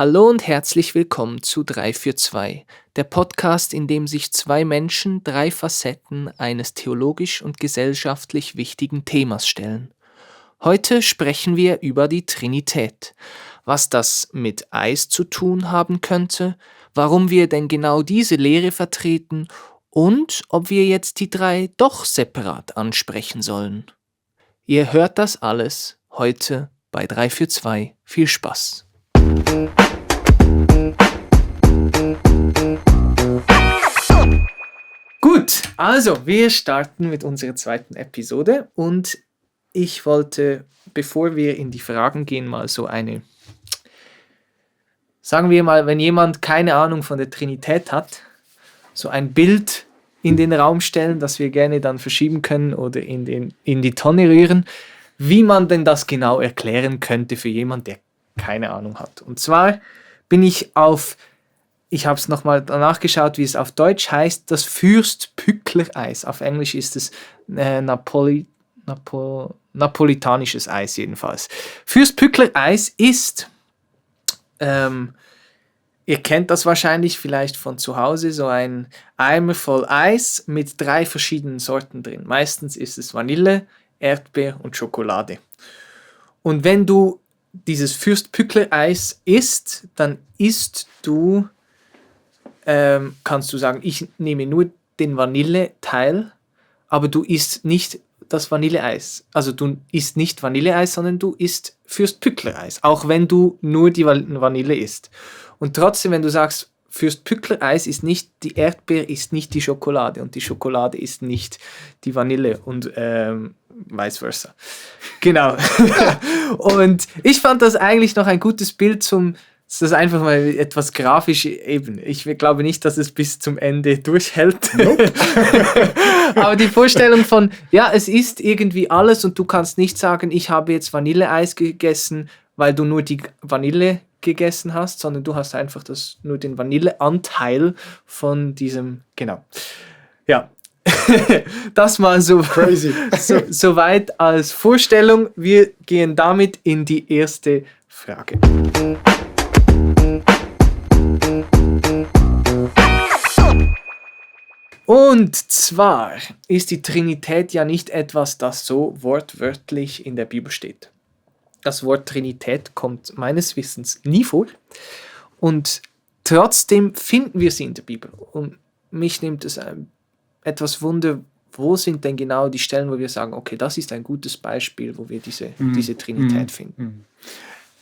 Hallo und herzlich willkommen zu 3 für 2, der Podcast, in dem sich zwei Menschen 3 Facetten eines theologisch und gesellschaftlich wichtigen Themas stellen. Heute sprechen wir über die Trinität, was das mit Eis zu tun haben könnte, warum wir denn genau diese Lehre vertreten und ob wir jetzt die 3 doch separat ansprechen sollen. Ihr hört das alles heute bei 3 für 2. Viel Spaß! Gut, also wir starten mit unserer zweiten Episode und ich wollte, bevor wir in die Fragen gehen, mal so eine, sagen wir mal, wenn jemand keine Ahnung von der Trinität hat, so ein Bild in den Raum stellen, das wir gerne dann verschieben können oder in die Tonne rühren, wie man denn das genau erklären könnte für jemanden, der keine Ahnung hat. Und zwar bin ich habe es nochmal nachgeschaut, wie es auf Deutsch heißt, das Fürst-Pückler-Eis. Auf Englisch ist es napolitanisches Eis jedenfalls. Fürst-Pückler-Eis ist, ihr kennt das wahrscheinlich vielleicht von zu Hause, so ein Eimer voll Eis mit 3 verschiedenen Sorten drin. Meistens ist es Vanille, Erdbeer und Schokolade. Und wenn du dieses Fürst-Pückler-Eis isst, dann kannst du sagen, ich nehme nur den Vanilleteil, aber du isst nicht das Vanilleeis. Also du isst nicht Vanilleeis, sondern du isst Fürst-Pückler-Eis, auch wenn du nur die Vanille isst. Und trotzdem, wenn du sagst, Fürst-Pückler-Eis ist nicht, die Erdbeer ist nicht die Schokolade und die Schokolade ist nicht die Vanille und vice versa. Genau. Und ich fand das eigentlich noch ein gutes Bild das ist einfach mal etwas grafisch eben. Ich glaube nicht, dass es bis zum Ende durchhält. Nope. Aber die Vorstellung von, ja, es ist irgendwie alles und du kannst nicht sagen, ich habe jetzt Vanilleeis gegessen, weil du nur die Vanille gegessen hast, sondern du hast einfach nur den Vanilleanteil von diesem, genau. Ja, das mal so, crazy. so weit als Vorstellung. Wir gehen damit in die erste Frage. Und zwar ist die Trinität ja nicht etwas, das so wortwörtlich in der Bibel steht. Das Wort Trinität kommt meines Wissens nie vor und trotzdem finden wir sie in der Bibel. Und mich nimmt es etwas Wunder, wo sind denn genau die Stellen, wo wir sagen, okay, das ist ein gutes Beispiel, wo wir diese Trinität finden.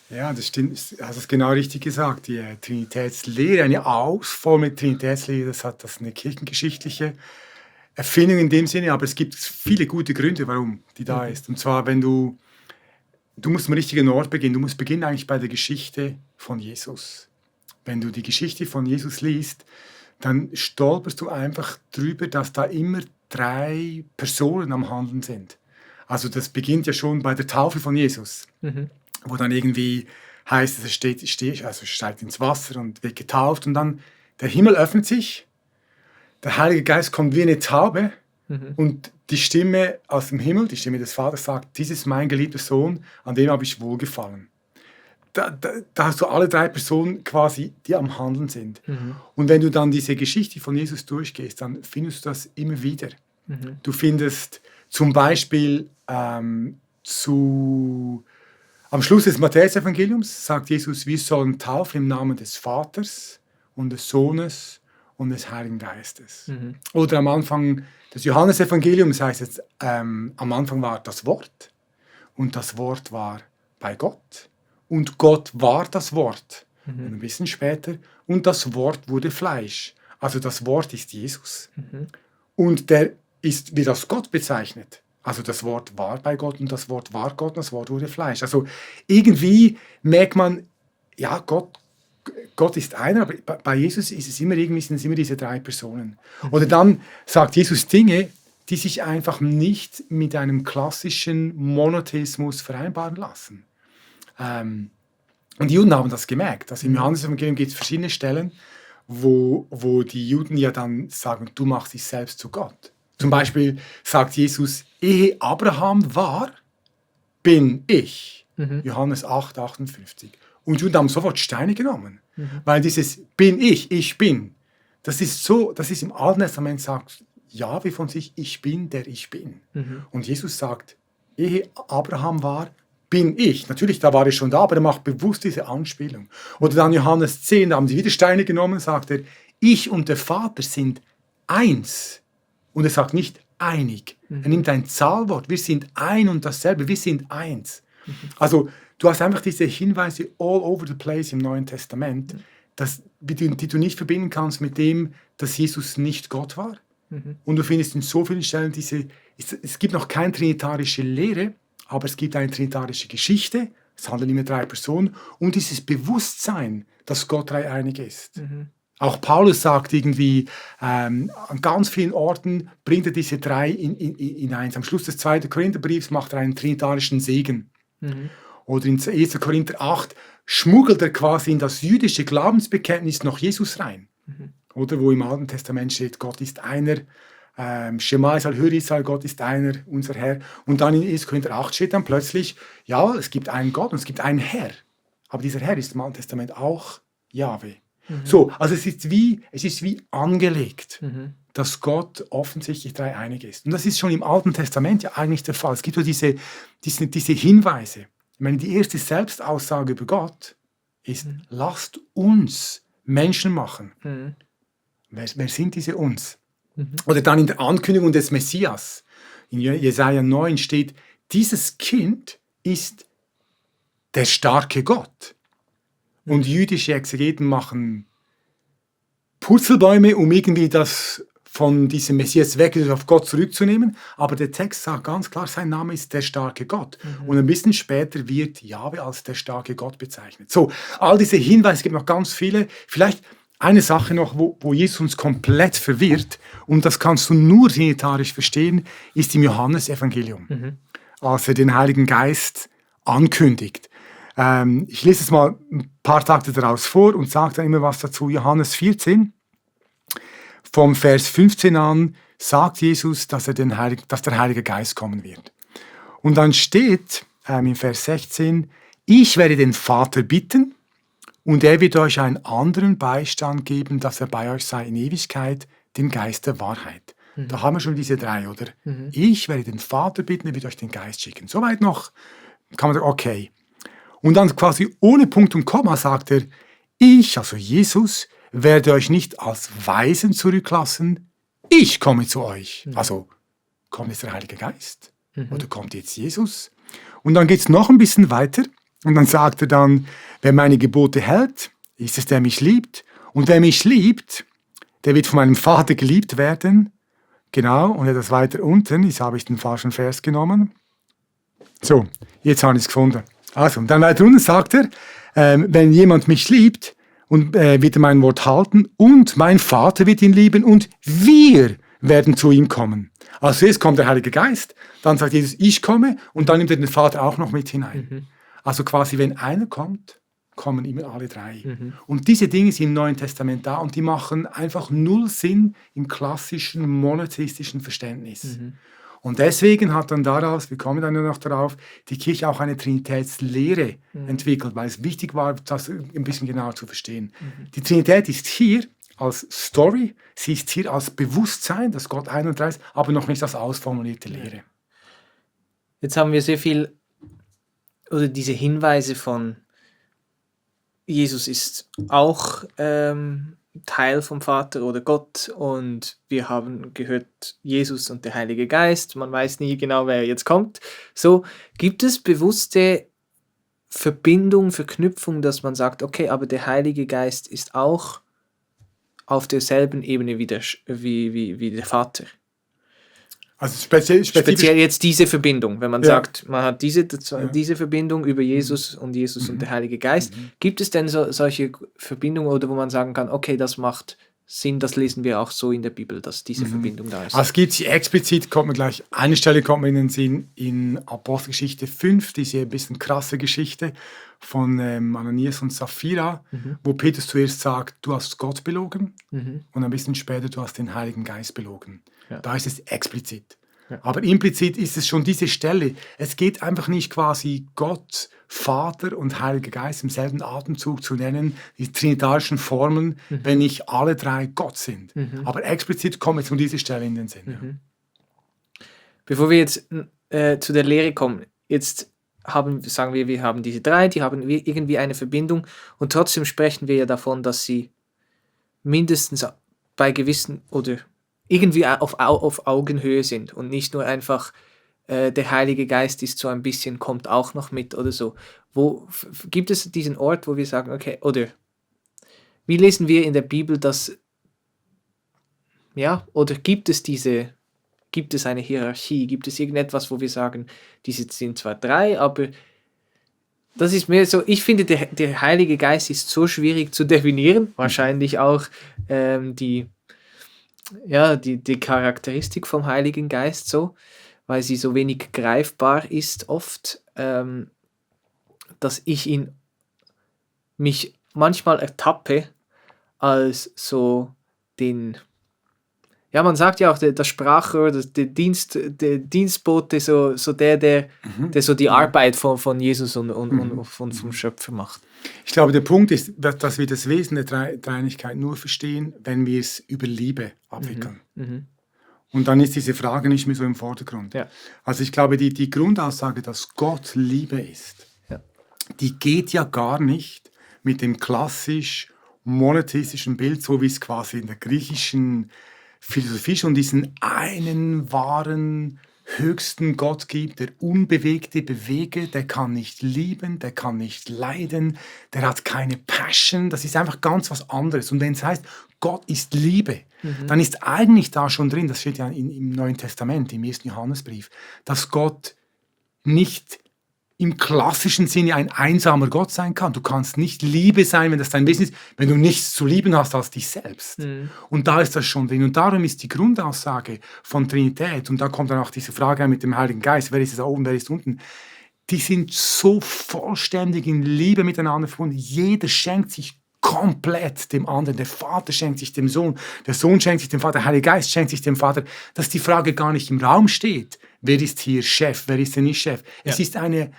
Ja, das stimmt. Du hast es genau richtig gesagt. Die Trinitätslehre, eine ausformende Trinitätslehre, das ist eine kirchengeschichtliche Erfindung in dem Sinne, aber es gibt viele gute Gründe, warum die da ist. Und zwar, wenn du musst am richtigen Ort beginnen. Du musst beginnen eigentlich bei der Geschichte von Jesus. Wenn du die Geschichte von Jesus liest, dann stolperst du einfach drüber, dass da immer 3 Personen am Handeln sind. Also das beginnt ja schon bei der Taufe von Jesus, wo dann irgendwie heißt, es steigt ins Wasser und wird getauft und dann der Himmel öffnet sich, der Heilige Geist kommt wie eine Taube und die Stimme aus dem Himmel, die Stimme des Vaters sagt, dies ist mein geliebter Sohn, an dem habe ich wohlgefallen. Da hast du alle 3 Personen quasi, die am Handeln sind. Und wenn du dann diese Geschichte von Jesus durchgehst, dann findest du das immer wieder. Du findest zum Beispiel am Schluss des Matthäus-Evangeliums sagt Jesus, wir sollen taufen im Namen des Vaters und des Sohnes und des Heiligen Geistes. Oder am Anfang des Johannes-Evangeliums heißt es, am Anfang war das Wort und das Wort war bei Gott und Gott war das Wort. Und ein bisschen später, und das Wort wurde Fleisch. Also das Wort ist Jesus. Und der wird als Gott bezeichnet. Also das Wort war bei Gott und das Wort war Gott und das Wort wurde Fleisch. Also irgendwie merkt man, ja, Gott ist einer, aber bei Jesus sind es immer diese 3 Personen. Oder dann sagt Jesus Dinge, die sich einfach nicht mit einem klassischen Monotheismus vereinbaren lassen. Und die Juden haben das gemerkt. Also im Johannes-Evangelium gibt es verschiedene Stellen, wo die Juden ja dann sagen, du machst dich selbst zu Gott. Zum Beispiel sagt Jesus, ehe Abraham war, bin ich. Johannes 8, 58. Und Juden haben sofort Steine genommen. Weil dieses bin ich bin, das ist im Alten Testament sagt Jahwe von sich, ich bin, der ich bin. Und Jesus sagt, ehe Abraham war, bin ich. Natürlich, da war er schon da, aber er macht bewusst diese Anspielung. Oder dann Johannes 10, da haben sie wieder Steine genommen, sagt er, ich und der Vater sind eins. Und er sagt nicht einig. Er nimmt ein Zahlwort. Wir sind ein und dasselbe. Wir sind eins. Also du hast einfach diese Hinweise all over the place im Neuen Testament, die du nicht verbinden kannst mit dem, dass Jesus nicht Gott war. Und du findest in so vielen Stellen es gibt noch keine trinitarische Lehre, aber es gibt eine trinitarische Geschichte. Es handeln immer 3 Personen. Und dieses Bewusstsein, dass Gott dreieinig ist. Auch Paulus sagt irgendwie, an ganz vielen Orten bringt er diese 3 in eins. Am Schluss des 2. Korintherbriefs macht er einen trinitarischen Segen. Oder in 1. Korinther 8 schmuggelt er quasi in das jüdische Glaubensbekenntnis noch Jesus rein. Oder wo im Alten Testament steht, Gott ist einer, Shema Israel, hör Israel, Gott ist einer, unser Herr. Und dann in 1. Korinther 8 steht dann plötzlich, ja, es gibt einen Gott und es gibt einen Herr. Aber dieser Herr ist im Alten Testament auch Jahwe. So, also es ist wie angelegt, dass Gott offensichtlich dreieinig ist. Und das ist schon im Alten Testament ja eigentlich der Fall. Es gibt so diese Hinweise. Ich meine, die erste Selbstaussage über Gott ist, lasst uns Menschen machen. Wer sind diese uns? Oder dann in der Ankündigung des Messias. In Jesaja 9 steht, dieses Kind ist der starke Gott. Und jüdische Exegeten machen Purzelbäume, um irgendwie das von diesem Messias weg auf Gott zurückzunehmen. Aber der Text sagt ganz klar, sein Name ist der starke Gott. Und ein bisschen später wird Jahwe als der starke Gott bezeichnet. So, all diese Hinweise, es gibt noch ganz viele. Vielleicht eine Sache noch, wo Jesus uns komplett verwirrt, und das kannst du nur trinitarisch verstehen, ist im Johannesevangelium, als er den Heiligen Geist ankündigt. Ich lese es mal ein paar Takte daraus vor und sage dann immer was dazu. Johannes 14, vom Vers 15 an, sagt Jesus, dass der Heilige Geist kommen wird. Und dann steht im Vers 16, ich werde den Vater bitten, und er wird euch einen anderen Beistand geben, dass er bei euch sei in Ewigkeit, den Geist der Wahrheit. Da haben wir schon diese 3, oder? Ich werde den Vater bitten, er wird euch den Geist schicken. Soweit noch kann man sagen, okay. Und dann quasi ohne Punkt und Komma sagt er, ich, also Jesus, werde euch nicht als Weisen zurücklassen, ich komme zu euch. Also kommt jetzt der Heilige Geist oder kommt jetzt Jesus? Und dann geht es noch ein bisschen weiter und dann sagt er dann, wer meine Gebote hält, ist es, der mich liebt. Und wer mich liebt, der wird von meinem Vater geliebt werden. Genau, und etwas weiter unten, jetzt habe ich den falschen Vers genommen. So, jetzt habe ich es gefunden. Also, dann weiter unten sagt er, wenn jemand mich liebt, und wird er mein Wort halten, und mein Vater wird ihn lieben, und wir werden zu ihm kommen. Also jetzt kommt der Heilige Geist, dann sagt Jesus, ich komme, und dann nimmt er den Vater auch noch mit hinein. Also quasi, wenn einer kommt, kommen immer alle 3. Und diese Dinge sind im Neuen Testament da, und die machen einfach null Sinn im klassischen monotheistischen Verständnis. Und deswegen hat dann daraus, wir kommen dann noch darauf, die Kirche auch eine Trinitätslehre entwickelt, weil es wichtig war, das ein bisschen genauer zu verstehen. Die Trinität ist hier als Story, sie ist hier als Bewusstsein, dass Gott ein und drei ist, aber noch nicht als ausformulierte Lehre. Jetzt haben wir sehr viel, oder diese Hinweise von Jesus ist auch Teil vom Vater oder Gott, und wir haben gehört, Jesus und der Heilige Geist, man weiß nie genau, wer jetzt kommt. So, gibt es bewusste Verbindung, Verknüpfung, dass man sagt, okay, aber der Heilige Geist ist auch auf derselben Ebene wie der Vater? Also speziell jetzt diese Verbindung, wenn man sagt, man hat diese Verbindung über Jesus und der Heilige Geist. Gibt es denn solche Verbindungen, oder wo man sagen kann, okay, das macht Sinn, das lesen wir auch so in der Bibel, dass diese Verbindung da ist? Also es gibt sie explizit, kommt mir gleich, eine Stelle kommt mir in den Sinn, in Apostelgeschichte 5, diese ein bisschen krasse Geschichte von Ananias und Sapphira, wo Petrus zuerst sagt, du hast Gott belogen, und ein bisschen später, du hast den Heiligen Geist belogen. Ja. Da ist es explizit. Ja. Aber implizit ist es schon diese Stelle. Es geht einfach nicht quasi Gott Vater und Heiliger Geist im selben Atemzug zu nennen, die trinitarischen Formeln, wenn nicht alle drei Gott sind. Aber explizit kommt jetzt um diese Stelle in den Sinn. Ja. Bevor wir jetzt zu der Lehre kommen, jetzt sagen wir haben diese drei, die haben irgendwie eine Verbindung und trotzdem sprechen wir ja davon, dass sie mindestens bei gewissen oder irgendwie auf Augenhöhe sind und nicht nur einfach der Heilige Geist ist so ein bisschen, kommt auch noch mit oder so. Gibt es diesen Ort, wo wir sagen, okay, oder wie lesen wir in der Bibel, dass, ja, oder gibt es eine Hierarchie, gibt es irgendetwas, wo wir sagen, diese sind zwar drei, aber das ist mehr so, ich finde, der Heilige Geist ist so schwierig zu definieren, wahrscheinlich auch die Charakteristik vom Heiligen Geist so, weil sie so wenig greifbar ist oft, dass ich mich manchmal ertappe als so man sagt ja auch, der Sprachrohr, der Dienstbote, so der so die Arbeit von Jesus und vom Schöpfer macht. Ich glaube, der Punkt ist, dass wir das Wesen der Dreieinigkeit nur verstehen, wenn wir es über Liebe abwickeln. Und dann ist diese Frage nicht mehr so im Vordergrund. Ja. Also ich glaube, die Grundaussage, dass Gott Liebe ist, die geht ja gar nicht mit dem klassisch monotheistischen Bild, so wie es quasi in der griechischen Philosophie schon diesen einen wahren, höchsten Gott gibt, der unbewegte Beweger, der kann nicht lieben, der kann nicht leiden, der hat keine Passion, das ist einfach ganz was anderes. Und wenn es heißt, Gott ist Liebe, dann ist eigentlich da schon drin, das steht ja im Neuen Testament, im 1. Johannesbrief, dass Gott nicht im klassischen Sinne ein einsamer Gott sein kann. Du kannst nicht Liebe sein, wenn das dein Wesen ist, wenn du nichts zu lieben hast als dich selbst. Und da ist das schon drin. Und darum ist die Grundaussage von Trinität, und da kommt dann auch diese Frage mit dem Heiligen Geist, wer ist da oben, wer ist unten, die sind so vollständig in Liebe miteinander verbunden. Jeder schenkt sich komplett dem anderen. Der Vater schenkt sich dem Sohn, der Sohn schenkt sich dem Vater, der Heilige Geist schenkt sich dem Vater, dass die Frage gar nicht im Raum steht, wer ist hier Chef, wer ist denn nicht Chef. Ja. Es ist eine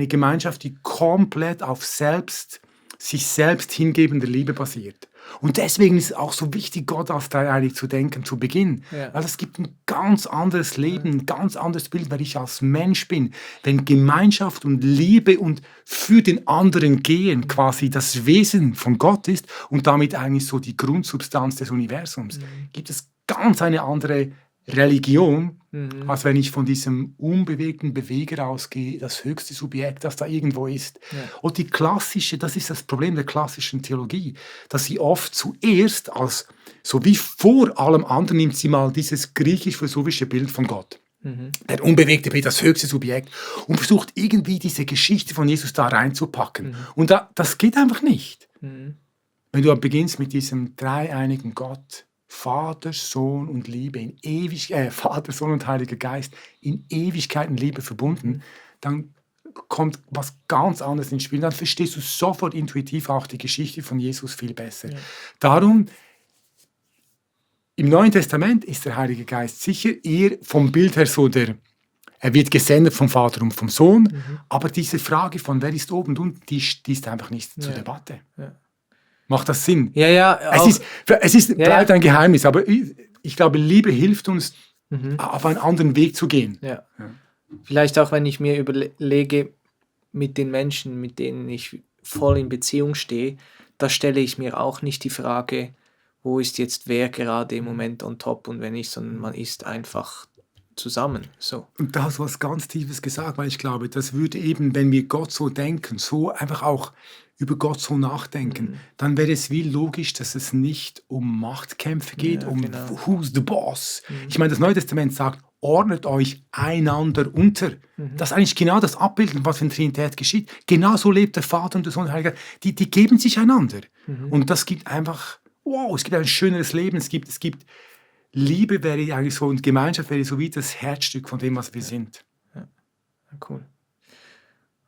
Gemeinschaft, die komplett auf sich selbst hingebende Liebe basiert. Und deswegen ist es auch so wichtig, Gott als dreieinig zu denken, zu Beginn. Ja. Weil es gibt ein ganz anderes Leben, ein ganz anderes Bild, wer ich als Mensch bin. Wenn Gemeinschaft und Liebe und für den anderen gehen quasi das Wesen von Gott ist und damit eigentlich so die Grundsubstanz des Universums, gibt es ganz eine andere Religion, als wenn ich von diesem unbewegten Beweger ausgehe, das höchste Subjekt, das da irgendwo ist. Ja. Und die klassische, das ist das Problem der klassischen Theologie, dass sie oft zuerst als, so wie vor allem anderen, nimmt sie mal dieses griechisch-philosophische Bild von Gott. Der unbewegte Bild, das höchste Subjekt, und versucht irgendwie diese Geschichte von Jesus da reinzupacken. Und das geht einfach nicht. Wenn du beginnst mit diesem dreieinigen Gott, Vater, Sohn und Liebe in Vater, Sohn und Heiliger Geist in Ewigkeit und Liebe verbunden, dann kommt was ganz anderes ins Spiel. Dann verstehst du sofort intuitiv auch die Geschichte von Jesus viel besser. Ja. Darum, im Neuen Testament ist der Heilige Geist sicher eher vom Bild her so er wird gesendet vom Vater und vom Sohn, aber diese Frage von wer ist oben und unten, die ist einfach nicht zur Debatte. Ja. Macht das Sinn? Ja. Es bleibt ein Geheimnis, aber ich glaube, Liebe hilft uns, auf einen anderen Weg zu gehen. Ja. Vielleicht auch, wenn ich mir überlege, mit den Menschen, mit denen ich voll in Beziehung stehe, da stelle ich mir auch nicht die Frage, wo ist jetzt wer gerade im Moment on top und wenn nicht, sondern man ist einfach zusammen. So. Und da hast du was ganz Tiefes gesagt, weil ich glaube, das würde eben, wenn wir Gott so denken, so einfach auch über Gott so nachdenken, dann wäre es wie logisch, dass es nicht um Machtkämpfe geht, who's the boss. Ich meine, das Neue Testament sagt, ordnet euch einander unter. Das ist eigentlich genau das Abbild, was in Trinität geschieht. Genau so lebt der Vater und der Sohn und der Heilige Geist. Die geben sich einander. Und das gibt einfach, es gibt ein schöneres Leben, es gibt Liebe wäre eigentlich so und Gemeinschaft wäre so wie das Herzstück von dem, was wir sind. Ja. Cool.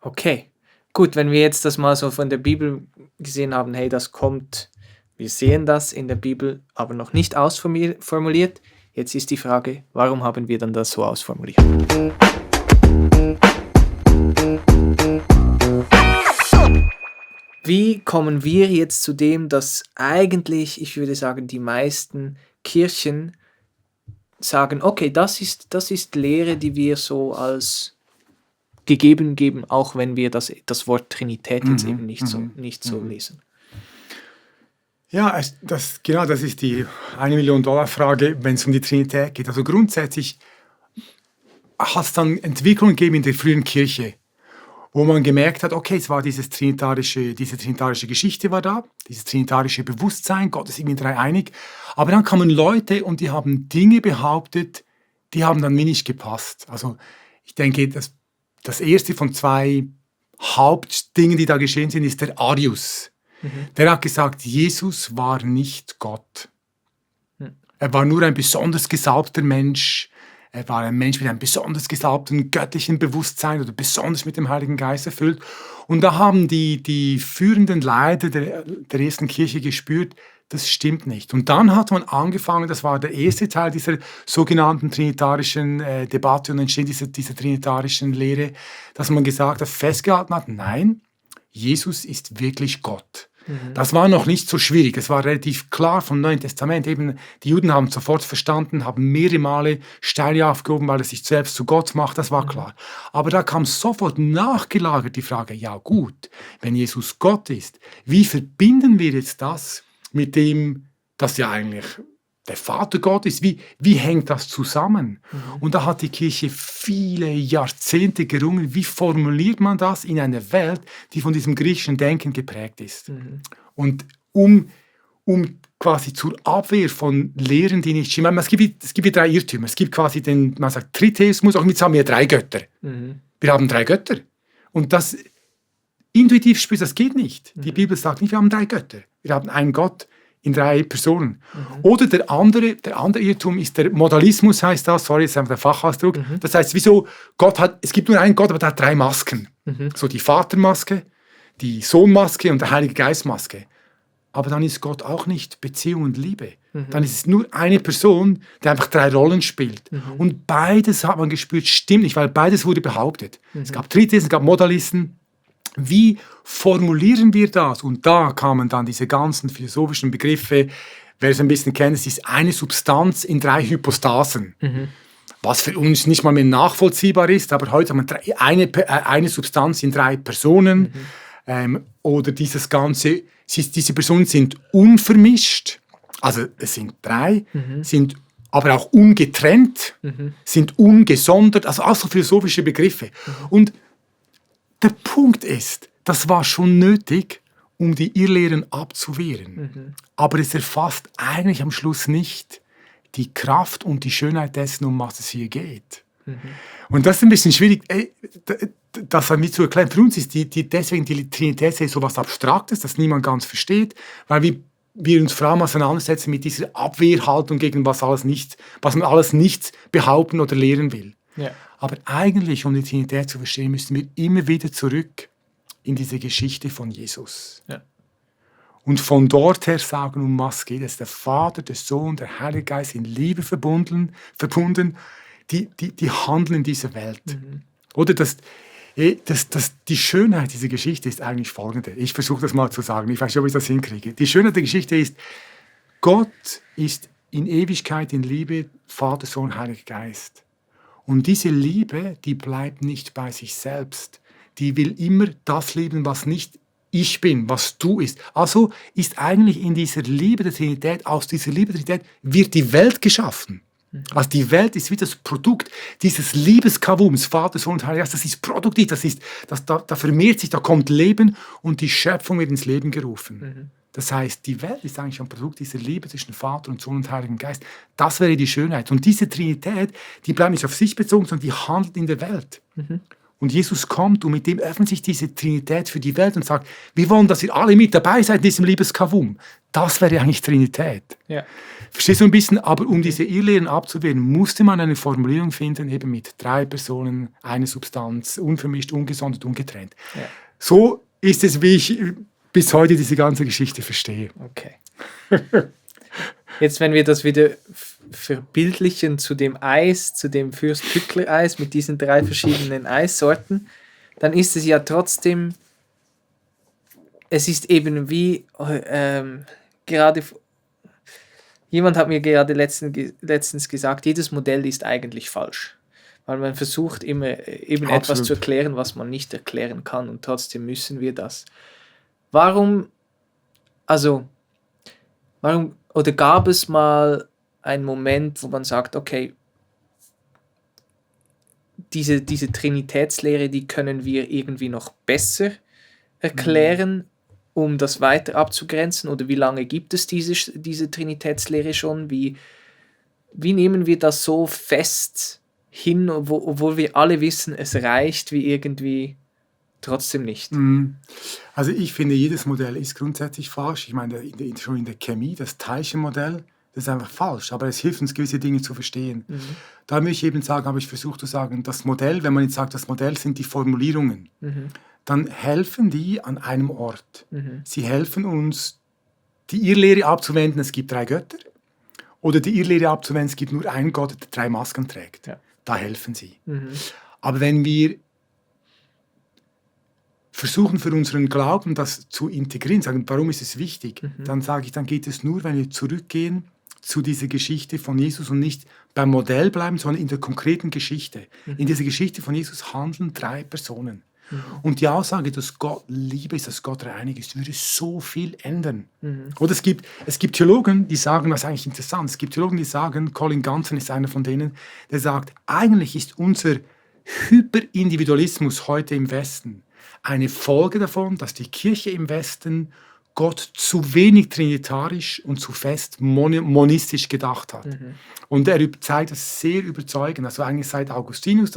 Okay. Gut, wenn wir jetzt das mal so von der Bibel gesehen haben, hey, das kommt, wir sehen das in der Bibel, aber noch nicht ausformuliert. Jetzt ist die Frage, warum haben wir dann das so ausformuliert? wie kommen wir jetzt zu dem, dass eigentlich, ich würde sagen, die meisten Kirchen sagen, okay, das ist Lehre, die wir so als gegeben geben, auch wenn wir das Wort Trinität jetzt eben nicht so lesen. Ja, genau, das ist die 1 Million Dollar Frage, wenn es um die Trinität geht. Also grundsätzlich hat es dann Entwicklungen gegeben in der frühen Kirche, wo man gemerkt hat, okay, es war diese trinitarische Geschichte war da, dieses trinitarische Bewusstsein, Gott ist irgendwie dreieinig. Aber dann kamen Leute und die haben Dinge behauptet, die haben dann mir nicht gepasst. Also ich denke, das erste von 2 Hauptdingen, die da geschehen sind, ist der Arius. Der hat gesagt, Jesus war nicht Gott. Er war nur ein besonders gesalbter Mensch. Er war ein Mensch mit einem besonders gesalbten göttlichen Bewusstsein oder besonders mit dem Heiligen Geist erfüllt. Und da haben die führenden Leiter der ersten Kirche gespürt, das stimmt nicht. Und dann hat man angefangen, das war der erste Teil dieser sogenannten trinitarischen Debatte und entsteht diese trinitarischen Lehre, dass man gesagt hat, festgehalten hat, nein, Jesus ist wirklich Gott. Das war noch nicht so schwierig. Es war relativ klar vom Neuen Testament. Eben, die Juden haben sofort verstanden, haben mehrere Male Steine aufgehoben, weil er sich selbst zu Gott macht. Das war klar. Aber da kam sofort nachgelagert die Frage, ja gut, wenn Jesus Gott ist, wie verbinden wir jetzt das mit dem, dass ja eigentlich der Vater Gott ist? Wie hängt das zusammen? Und da hat die Kirche viele Jahrzehnte gerungen. Wie formuliert man das in einer Welt, die von diesem griechischen Denken geprägt ist? Und um quasi zur Abwehr von Lehren, die nicht stimmen. Es gibt 3 Irrtümer. Es gibt quasi man sagt Tritheismus, auch mit sagen wir 3 Götter. Wir haben 3 Götter. Und das intuitiv spürst, das geht nicht. Die Bibel sagt nicht, wir haben 3 Götter. Wir haben einen Gott in 3 Personen. Oder der andere Irrtum ist der Modalismus, heißt das, sorry, das ist einfach der Fachausdruck. Das heißt, es gibt nur einen Gott, aber der hat 3 Masken. So die Vatermaske, die Sohnmaske und der Heilige Geistmaske. Aber dann ist Gott auch nicht Beziehung und Liebe. Dann ist es nur eine Person, die einfach 3 Rollen spielt. Und beides hat man gespürt, stimmt nicht, weil beides wurde behauptet. Es gab Tritheisten, es gab Modalisten. Wie formulieren wir das? Und da kamen dann diese ganzen philosophischen Begriffe, wer es ein bisschen kennt, es ist eine Substanz in 3 Hypostasen. Was für uns nicht mal mehr nachvollziehbar ist, aber heute haben wir eine Substanz in 3 Personen. Oder dieses Ganze, diese Personen sind unvermischt, also es sind 3, sind aber auch ungetrennt, sind ungesondert, also auch so philosophische Begriffe. Und der Punkt ist, das war schon nötig, um die Irrlehren abzuwehren. Aber es erfasst eigentlich am Schluss nicht die Kraft und die Schönheit dessen, um was es hier geht. Und das ist ein bisschen schwierig, das mit zu erklären. Für uns ist deswegen die Trinität so etwas Abstraktes, das niemand ganz versteht, weil wir uns vor allem auseinandersetzen mit dieser Abwehrhaltung gegen was man alles nicht behaupten oder lehren will. Ja. Aber eigentlich, um die Trinität zu verstehen, müssen wir immer wieder zurück in diese Geschichte von Jesus. Ja. Und von dort her sagen, um was geht es? Der Vater, der Sohn, der Heilige Geist in Liebe verbunden, die handeln in dieser Welt. Oder die Schönheit dieser Geschichte ist eigentlich folgende. Ich versuche das mal zu sagen, ich weiß nicht, ob ich das hinkriege. Die Schönheit der Geschichte ist, Gott ist in Ewigkeit in Liebe, Vater, Sohn, Heiliger Geist. Und diese Liebe, die bleibt nicht bei sich selbst. Die will immer das leben, was nicht ich bin, was du ist. Also ist eigentlich in dieser Liebe der Trinität, aus dieser Liebe der Trinität, wird die Welt geschaffen. Also die Welt ist wie das Produkt dieses Liebeskavums, Vater, Sohn und Heiliger Geist. Das ist produktiv, da vermehrt sich, da kommt Leben und die Schöpfung wird ins Leben gerufen. Das heißt, die Welt ist eigentlich ein Produkt dieser Liebe zwischen Vater und Sohn und Heiligen Geist. Das wäre die Schönheit. Und diese Trinität, die bleibt nicht auf sich bezogen, sondern die handelt in der Welt. Und Jesus kommt und mit dem öffnet sich diese Trinität für die Welt und sagt, wir wollen, dass ihr alle mit dabei seid in diesem Liebeskavum. Das wäre eigentlich Trinität. Ja. Verstehst du ein bisschen? Aber um diese Irrlehren abzuwehren, musste man eine Formulierung finden, eben mit 3 Personen, eine Substanz, unvermischt, ungesondert, ungetrennt. Ja. So ist es, wie ich bis heute diese ganze Geschichte verstehe. Okay. Jetzt, wenn wir das wieder verbildlichen zu dem Eis, zu dem Fürst-Pückler-Eis mit diesen 3 verschiedenen Eissorten, dann ist es ja trotzdem es ist eben wie, gerade, jemand hat mir gerade letztens gesagt, jedes Modell ist eigentlich falsch. Weil man versucht immer eben etwas Absolut. zu erklären, was man nicht erklären kann, und trotzdem müssen wir das. Warum, oder gab es mal einen Moment, wo man sagt, okay, diese Trinitätslehre, die können wir irgendwie noch besser erklären, um das weiter abzugrenzen? Oder wie lange gibt es diese Trinitätslehre schon? Wie nehmen wir das so fest hin, obwohl wir alle wissen, es reicht, wie irgendwie trotzdem nicht? Also ich finde, jedes Modell ist grundsätzlich falsch. Ich meine, schon in der Chemie, das Teilchenmodell, das ist einfach falsch, aber es hilft uns, gewisse Dinge zu verstehen. Da möchte ich eben sagen, habe ich versucht zu sagen, das Modell, wenn man jetzt sagt, das Modell sind die Formulierungen, dann helfen die an einem Ort. Sie helfen uns, die Irrlehre abzuwenden, es gibt 3 Götter, oder die Irrlehre abzuwenden, es gibt nur einen Gott, der 3 Masken trägt. Ja. Da helfen sie. Aber wenn wir versuchen, für unseren Glauben das zu integrieren, sagen, warum ist es wichtig, dann sage ich, dann geht es nur, wenn wir zurückgehen zu dieser Geschichte von Jesus und nicht beim Modell bleiben, sondern in der konkreten Geschichte. In dieser Geschichte von Jesus handeln 3 Personen. Und die Aussage, dass Gott Liebe ist, dass Gott reinig ist, würde so viel ändern. Oder es gibt Theologen, die sagen, das ist eigentlich interessant, es gibt Theologen, die sagen, Colin Ganson ist einer von denen, der sagt, eigentlich ist unser Hyperindividualismus heute im Westen eine Folge davon, dass die Kirche im Westen Gott zu wenig trinitarisch und zu fest monistisch gedacht hat. Und er zeigt das sehr überzeugend. Also eigentlich seit Augustinus,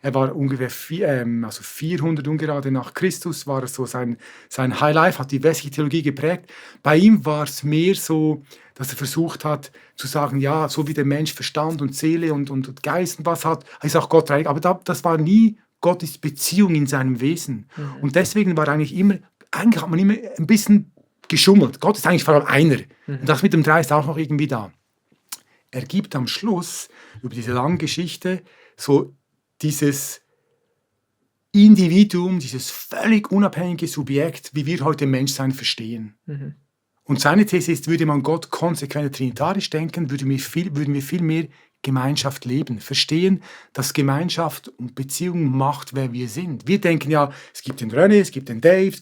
er war ungefähr 400 ungerade nach Christus, war es so sein Highlife, hat die westliche Theologie geprägt. Bei ihm war es mehr so, dass er versucht hat zu sagen, ja, so wie der Mensch Verstand und Seele und Geist und was hat, ist auch Gott reinig. Aber das war nie Gottes Beziehung in seinem Wesen. Und deswegen war eigentlich hat man immer ein bisschen geschummelt. Gott ist eigentlich vor allem einer. Und das mit dem 3 ist auch noch irgendwie da. Er gibt am Schluss, über diese lange Geschichte, so dieses Individuum, dieses völlig unabhängige Subjekt, wie wir heute Menschsein verstehen. Und seine These ist, würde man Gott konsequent trinitarisch denken, würden wir viel mehr Gemeinschaft leben, verstehen, dass Gemeinschaft und Beziehung macht, wer wir sind. Wir denken ja, es gibt den René, es gibt den Dave,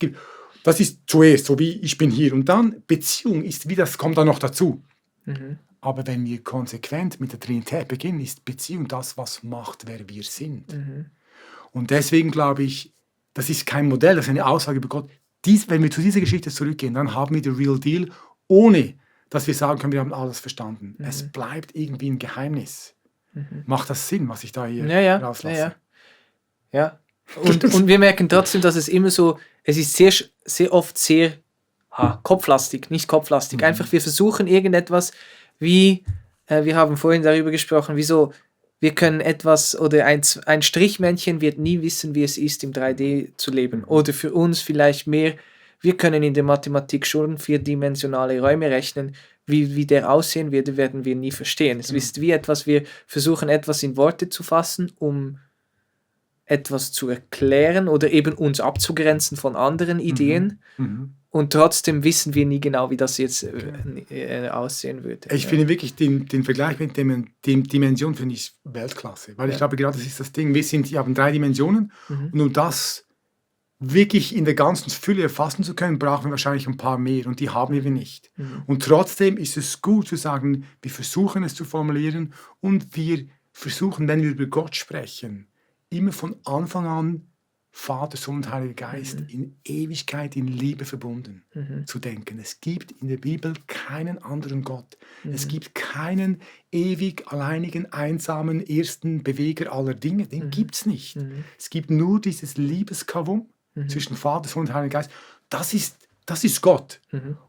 das ist zuerst, so wie ich bin hier. Und dann Beziehung ist wie, das kommt dann noch dazu. Aber wenn wir konsequent mit der Trinität beginnen, ist Beziehung das, was macht, wer wir sind. Und deswegen glaube ich, das ist kein Modell, das ist eine Aussage über Gott. Wenn wir zu dieser Geschichte zurückgehen, dann haben wir den Real Deal, ohne dass wir sagen können, wir haben alles verstanden. Es bleibt irgendwie ein Geheimnis. Macht das Sinn, was ich da hier rauslasse? Ja. Und wir merken trotzdem, dass es immer so, es ist sehr, sehr oft sehr kopflastig, nicht kopflastig. Einfach, wir versuchen irgendetwas, wir haben vorhin darüber gesprochen, wieso wir können etwas, oder ein Strichmännchen wird nie wissen, wie es ist, im 3D zu leben. Oder für uns vielleicht mehr, wir können in der Mathematik schon 4-dimensionale Räume rechnen, wie der aussehen wird, werden wir nie verstehen. Es ist wie etwas, wir versuchen etwas in Worte zu fassen, um etwas zu erklären oder eben uns abzugrenzen von anderen Ideen. Und trotzdem wissen wir nie genau, wie das jetzt aussehen würde. Ich finde wirklich den Vergleich mit dem Dimension finde ich Weltklasse. Weil ich glaube, gerade das ist das Ding. Wir haben 3 Dimensionen und um das wirklich in der ganzen Fülle erfassen zu können, brauchen wir wahrscheinlich ein paar mehr und die haben wir nicht. Und trotzdem ist es gut zu sagen, wir versuchen es zu formulieren und wir versuchen, wenn wir über Gott sprechen, immer von Anfang an Vater, Sohn und Heiliger Geist in Ewigkeit, in Liebe verbunden zu denken. Es gibt in der Bibel keinen anderen Gott. Es gibt keinen ewig alleinigen, einsamen, ersten Beweger aller Dinge. Den gibt es nicht. Es gibt nur dieses Liebeskavum zwischen Vater, Sohn und Heiliger Geist. Das ist Gott.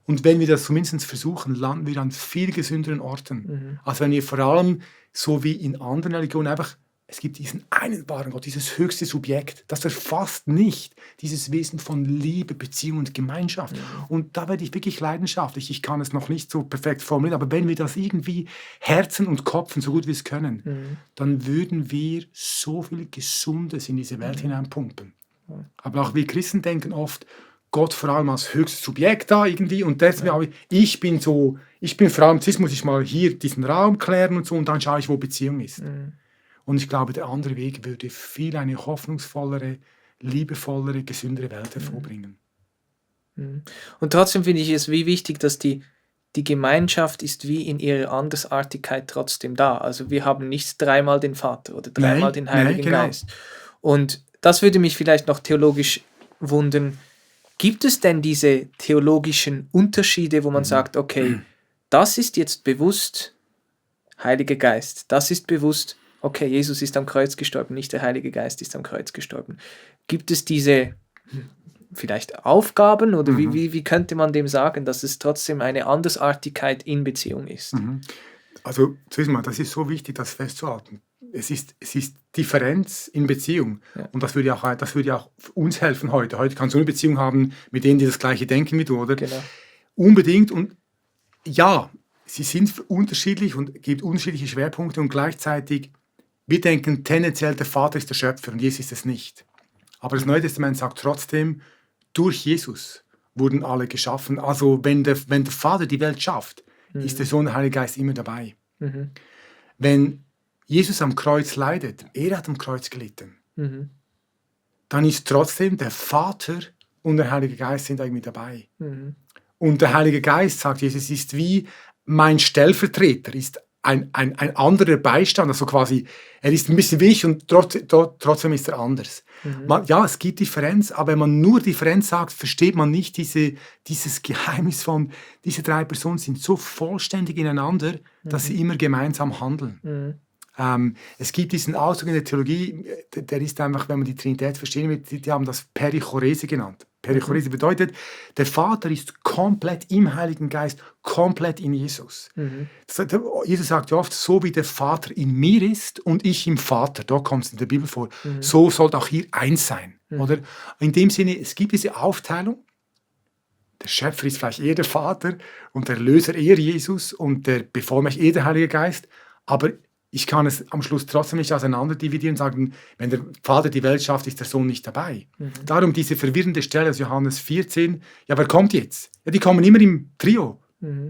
Und wenn wir das zumindest versuchen, landen wir an viel gesünderen Orten. Als wenn wir vor allem, so wie in anderen Religionen, einfach, es gibt diesen einen wahren Gott, dieses höchste Subjekt, das erfasst nicht dieses Wesen von Liebe, Beziehung und Gemeinschaft. Und da werde ich wirklich leidenschaftlich. Ich kann es noch nicht so perfekt formulieren, aber wenn wir das irgendwie herzen und kopfen, so gut wir es können, dann würden wir so viel Gesundes in diese Welt hineinpumpen. Aber auch wir Christen denken oft, Gott vor allem als höchstes Subjekt da irgendwie und deswegen ich bin vor allem, zuerst muss ich mal hier diesen Raum klären und so und dann schaue ich, wo Beziehung ist. Und ich glaube, der andere Weg würde viel eine hoffnungsvollere, liebevollere, gesündere Welt hervorbringen. Und trotzdem finde ich es wie wichtig, dass die Gemeinschaft ist wie in ihrer Andersartigkeit trotzdem da. Also wir haben nicht dreimal den Vater oder dreimal den Heiligen genau. Geist. Und das würde mich vielleicht noch theologisch wundern. Gibt es denn diese theologischen Unterschiede, wo man sagt, okay, das ist jetzt bewusst Heiliger Geist, das ist bewusst, okay, Jesus ist am Kreuz gestorben, nicht der Heilige Geist ist am Kreuz gestorben. Gibt es diese vielleicht Aufgaben oder wie könnte man dem sagen, dass es trotzdem eine Andersartigkeit in Beziehung ist? Also zuerst mal, das ist so wichtig, das festzuhalten. Es ist Differenz in Beziehung. Ja. Und das würde auch uns helfen heute. Heute kannst du eine Beziehung haben mit denen, die das Gleiche denken wie du, oder? Genau. Unbedingt. Und ja, sie sind unterschiedlich und gibt unterschiedliche Schwerpunkte und gleichzeitig, wir denken tendenziell, der Vater ist der Schöpfer und Jesus ist es nicht. Aber das Neue Testament sagt trotzdem, durch Jesus wurden alle geschaffen. Also wenn der Vater die Welt schafft, ist der Sohn, der Heilige Geist immer dabei. Wenn Jesus am Kreuz leidet, er hat am Kreuz gelitten, dann ist trotzdem der Vater und der Heilige Geist sind irgendwie dabei. Und der Heilige Geist, sagt Jesus, ist wie mein Stellvertreter, ist ein anderer Beistand, also quasi, er ist ein bisschen wie ich und trotzdem ist er anders. Ja, es gibt Differenz, aber wenn man nur Differenz sagt, versteht man nicht dieses Geheimnis von, diese drei Personen sind so vollständig ineinander, dass sie immer gemeinsam handeln. Es gibt diesen Ausdruck in der Theologie, der ist einfach, wenn man die Trinität verstehen will, die haben das Perichorese genannt. Perichorese bedeutet, der Vater ist komplett im Heiligen Geist, komplett in Jesus. Jesus sagt ja oft, so wie der Vater in mir ist und ich im Vater, da kommt es in der Bibel vor, so sollte auch hier eins sein. Oder? In dem Sinne, es gibt diese Aufteilung, der Schöpfer ist vielleicht eher der Vater und der Erlöser eher Jesus und der Bevollmächtigte eher der Heilige Geist, aber ich kann es am Schluss trotzdem nicht auseinander dividieren und sagen, wenn der Vater die Welt schafft, ist der Sohn nicht dabei. Darum diese verwirrende Stelle aus Johannes 14, ja, wer kommt jetzt? Ja, die kommen immer im Trio.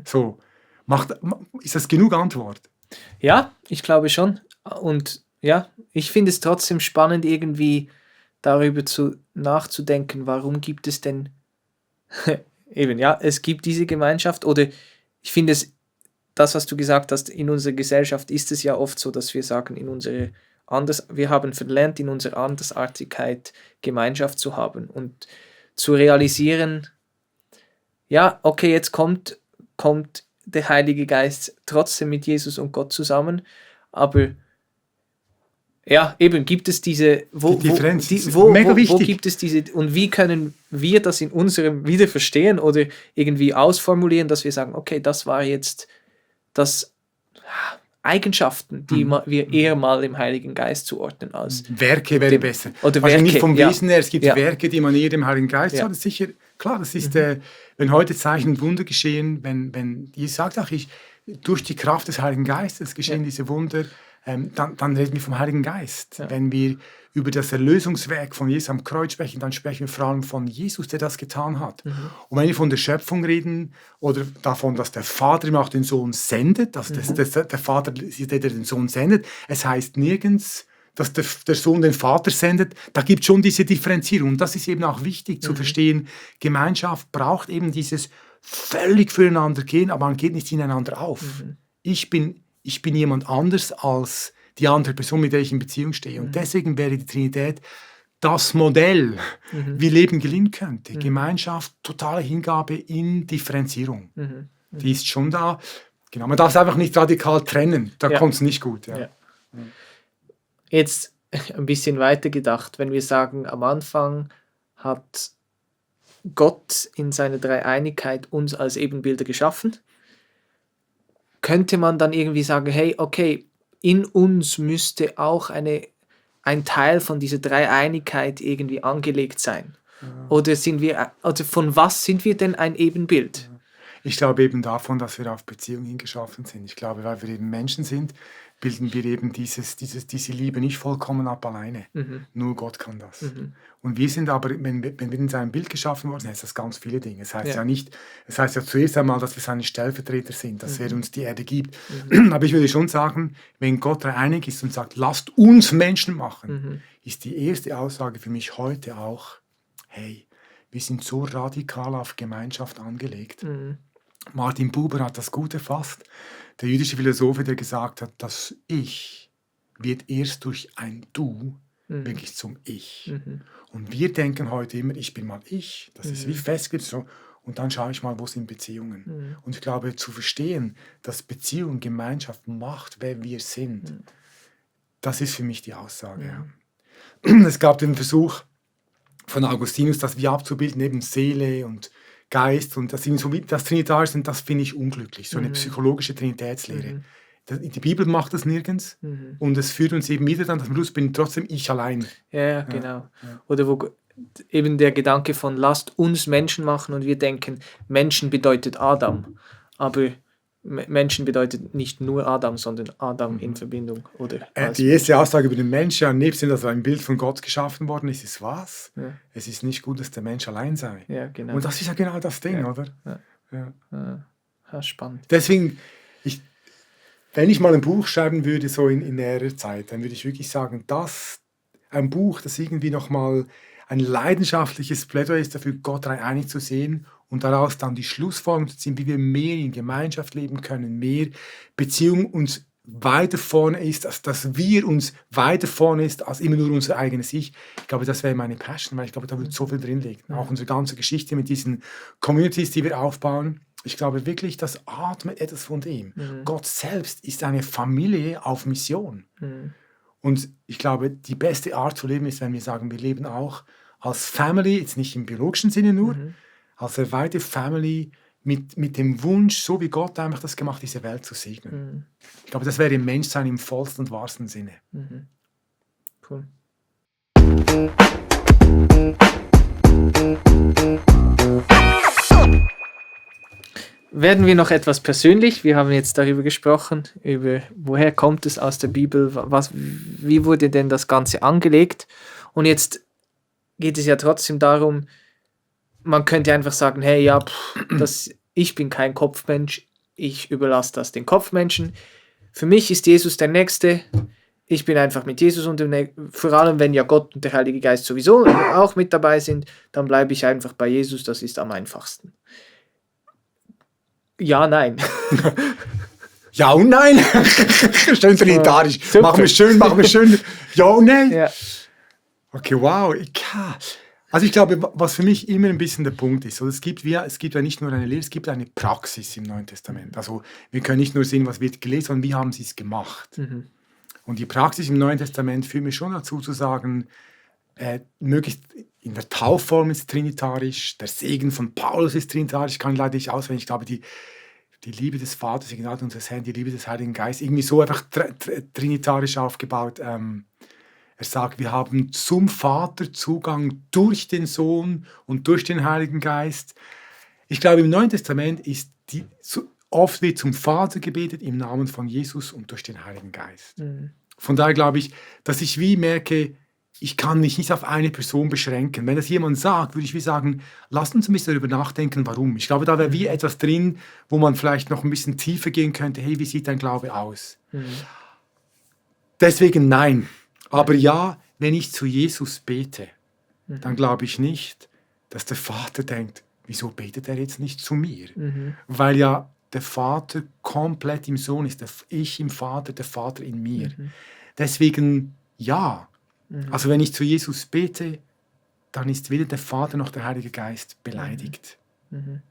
So, ist das genug Antwort? Ja, ich glaube schon. Und ja, ich finde es trotzdem spannend, irgendwie darüber nachzudenken, warum gibt es denn eben, ja, es gibt diese Gemeinschaft oder ich finde es, das, was du gesagt hast, in unserer Gesellschaft ist es ja oft so, dass wir sagen, wir haben verlernt, in unserer Andersartigkeit Gemeinschaft zu haben und zu realisieren, ja, okay, jetzt kommt der Heilige Geist trotzdem mit Jesus und Gott zusammen, aber ja, eben gibt es diese, Die Differenz ist mega wichtig. Wo gibt es diese, und wie können wir das in unserem wieder verstehen oder irgendwie ausformulieren, dass wir sagen, okay, das war jetzt das Eigenschaften, die wir eher mal dem Heiligen Geist zuordnen als Werke wäre besser. Oder Werke, Werke, nicht vom ja. Wesen her, es gibt Ja. Werke, die man eher dem Heiligen Geist Ja. hat. Das ist sicher, klar, das ist, wenn heute Zeichen und Wunder geschehen, wenn Jesus sagt auch, durch die Kraft des Heiligen Geistes geschehen diese Wunder, dann reden wir vom Heiligen Geist. Ja. Wenn wir über das Erlösungswerk von Jesus am Kreuz sprechen, dann sprechen wir vor allem von Jesus, der das getan hat. Und wenn wir von der Schöpfung reden oder davon, dass der Vater ihm auch den Sohn sendet, dass der Vater ist der den Sohn sendet, es heißt nirgends, dass der Sohn den Vater sendet, da gibt es schon diese Differenzierung. Und das ist eben auch wichtig zu verstehen. Gemeinschaft braucht eben dieses völlig füreinander gehen, aber man geht nicht ineinander auf. Ich bin jemand anders als die andere Person, mit der ich in Beziehung stehe. Und deswegen wäre die Trinität das Modell, wie Leben gelingen könnte. Gemeinschaft, totale Hingabe in Differenzierung. Die ist schon da. Genau, man darf es einfach nicht radikal trennen. Da kommt es nicht gut. Ja. Ja. Jetzt ein bisschen weiter gedacht, wenn wir sagen, am Anfang hat Gott in seiner Dreieinigkeit uns als Ebenbilder geschaffen, könnte man dann irgendwie sagen, hey, okay, in uns müsste auch ein Teil von dieser Dreieinigkeit irgendwie angelegt sein. Oder von was sind wir denn ein Ebenbild? Ich glaube eben davon, dass wir auf Beziehung hingeschaffen sind. Ich glaube, weil wir eben Menschen sind, bilden wir eben diese Liebe nicht vollkommen ab alleine. Nur Gott kann das. Und wir sind aber, wenn wir in seinem Bild geschaffen worden sind, heißt das ganz viele Dinge. Es heißt es heißt ja zuerst einmal, dass wir seine Stellvertreter sind, dass er uns die Erde gibt. Aber ich würde schon sagen, wenn Gott dreieinig ist und sagt, lasst uns Menschen machen, ist die erste Aussage für mich heute auch, hey, wir sind so radikal auf Gemeinschaft angelegt. Martin Buber hat das gut erfasst. Der jüdische Philosoph, der gesagt hat, das Ich wird erst durch ein Du wirklich zum Ich. Und wir denken heute immer, ich bin mal ich, das ist wie festgelegt so, und dann schaue ich mal, wo sind Beziehungen. Und ich glaube, zu verstehen, dass Beziehung, Gemeinschaft macht, wer wir sind, das ist für mich die Aussage. Ja. Es gab den Versuch von Augustinus, das wie abzubilden, eben Seele und Geist und das so wie das Trinitarisch sind, das finde ich unglücklich, so eine psychologische Trinitätslehre. Die Bibel macht das nirgends und es führt uns eben wieder dann, am Schluss bin trotzdem ich allein. Ja, genau. Ja. Oder wo eben der Gedanke von lasst uns Menschen machen und wir denken, Menschen bedeutet Adam, aber Menschen bedeutet nicht nur Adam, sondern Adam in Verbindung. Oder die erste Aussage über den Menschen, ja, nebst dem, dass er ein Bild von Gott geschaffen worden ist, ist was? Ja. Es ist nicht gut, dass der Mensch allein sei. Ja, genau. Und das ist ja genau das Ding, oder? Ja, spannend. Deswegen, wenn ich mal ein Buch schreiben würde, so in näherer Zeit, dann würde ich wirklich sagen, ein Buch, das irgendwie nochmal ein leidenschaftliches Plädoyer ist dafür, Gott dreieinig zu sehen und daraus dann die Schlussfolgerung zu ziehen, wie wir mehr in Gemeinschaft leben können, mehr Beziehung uns weiter vorne ist, dass wir uns weiter vorne ist, als immer nur unser eigenes Ich. Ich glaube, das wäre meine Passion, weil ich glaube, da wird so viel drin liegen. Auch unsere ganze Geschichte mit diesen Communities, die wir aufbauen. Ich glaube wirklich, das atmet etwas von dem. Gott selbst ist eine Familie auf Mission. Und ich glaube, die beste Art zu leben ist, wenn wir sagen, wir leben auch als Family, jetzt nicht im biologischen Sinne nur, als erweiterte Family mit dem Wunsch, so wie Gott einfach das gemacht hat, diese Welt zu segnen. Ich glaube, das wäre Menschsein im vollsten und wahrsten Sinne. Cool. Werden wir noch etwas persönlich? Wir haben jetzt darüber gesprochen, über woher kommt es aus der Bibel, wie wurde denn das Ganze angelegt? Und jetzt geht es ja trotzdem darum, man könnte einfach sagen, hey, ja, ich bin kein Kopfmensch, ich überlasse das den Kopfmenschen. Für mich ist Jesus der Nächste. Ich bin einfach mit Jesus unterwegs. Vor allem, wenn ja Gott und der Heilige Geist sowieso auch mit dabei sind, dann bleibe ich einfach bei Jesus, das ist am einfachsten. Ja, nein. Ja und nein. Schön trinitarisch. Machen wir schön. Ja und nein. Ja. Okay, wow. Also ich glaube, was für mich immer ein bisschen der Punkt ist, es gibt ja nicht nur eine Lehre, es gibt eine Praxis im Neuen Testament. Also wir können nicht nur sehen, was wird gelesen, sondern wie haben sie es gemacht. Und die Praxis im Neuen Testament führt mir schon dazu zu sagen, möglichst in der Taufform ist trinitarisch, der Segen von Paulus ist trinitarisch, ich kann leider nicht auswählen, ich glaube, die Liebe des Vaters, die Gnade unseres Herrn, die Liebe des Heiligen Geistes, irgendwie so einfach trinitarisch aufgebaut. Er sagt, wir haben zum Vater Zugang durch den Sohn und durch den Heiligen Geist. Ich glaube, im Neuen Testament ist oft wird zum Vater gebetet im Namen von Jesus und durch den Heiligen Geist. Von daher glaube ich, dass ich wie merke, ich kann mich nicht auf eine Person beschränken. Wenn das jemand sagt, würde ich wie sagen, lasst uns ein bisschen darüber nachdenken, warum. Ich glaube, da wäre wie etwas drin, wo man vielleicht noch ein bisschen tiefer gehen könnte. Hey, wie sieht dein Glaube aus? Deswegen nein. Aber ja, wenn ich zu Jesus bete, dann glaube ich nicht, dass der Vater denkt, wieso betet er jetzt nicht zu mir? Weil ja der Vater komplett im Sohn ist, ich im Vater, der Vater in mir. Deswegen ja. Also wenn ich zu Jesus bete, dann ist weder der Vater noch der Heilige Geist beleidigt,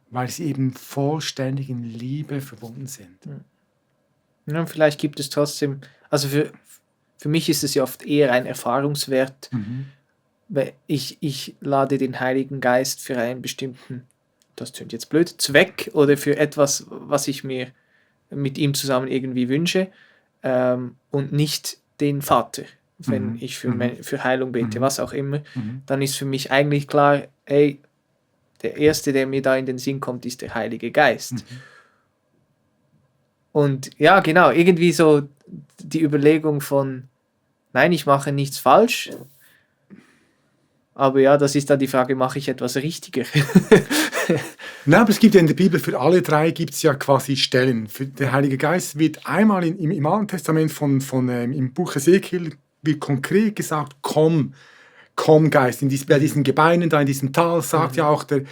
weil sie eben vollständig in Liebe verbunden sind. Ja, vielleicht gibt es trotzdem, also für mich ist es ja oft eher ein Erfahrungswert, weil ich lade den Heiligen Geist für einen bestimmten, das klingt jetzt blöd, Zweck oder für etwas, was ich mir mit ihm zusammen irgendwie wünsche, und nicht den Vater. Wenn ich für Heilung bete, was auch immer, dann ist für mich eigentlich klar, ey, der Erste, der mir da in den Sinn kommt, ist der Heilige Geist. Und ja, genau, irgendwie so die Überlegung von, nein, ich mache nichts falsch. Aber ja, das ist dann die Frage, mache ich etwas richtiger? Na, aber es gibt ja in der Bibel für alle drei gibt es ja quasi Stellen. Für der Heilige Geist wird einmal im Alten Testament im Buch Ezekiel wird konkret gesagt, komm Geist, bei diesen Gebeinen, da in diesem Tal, sagt ja auch der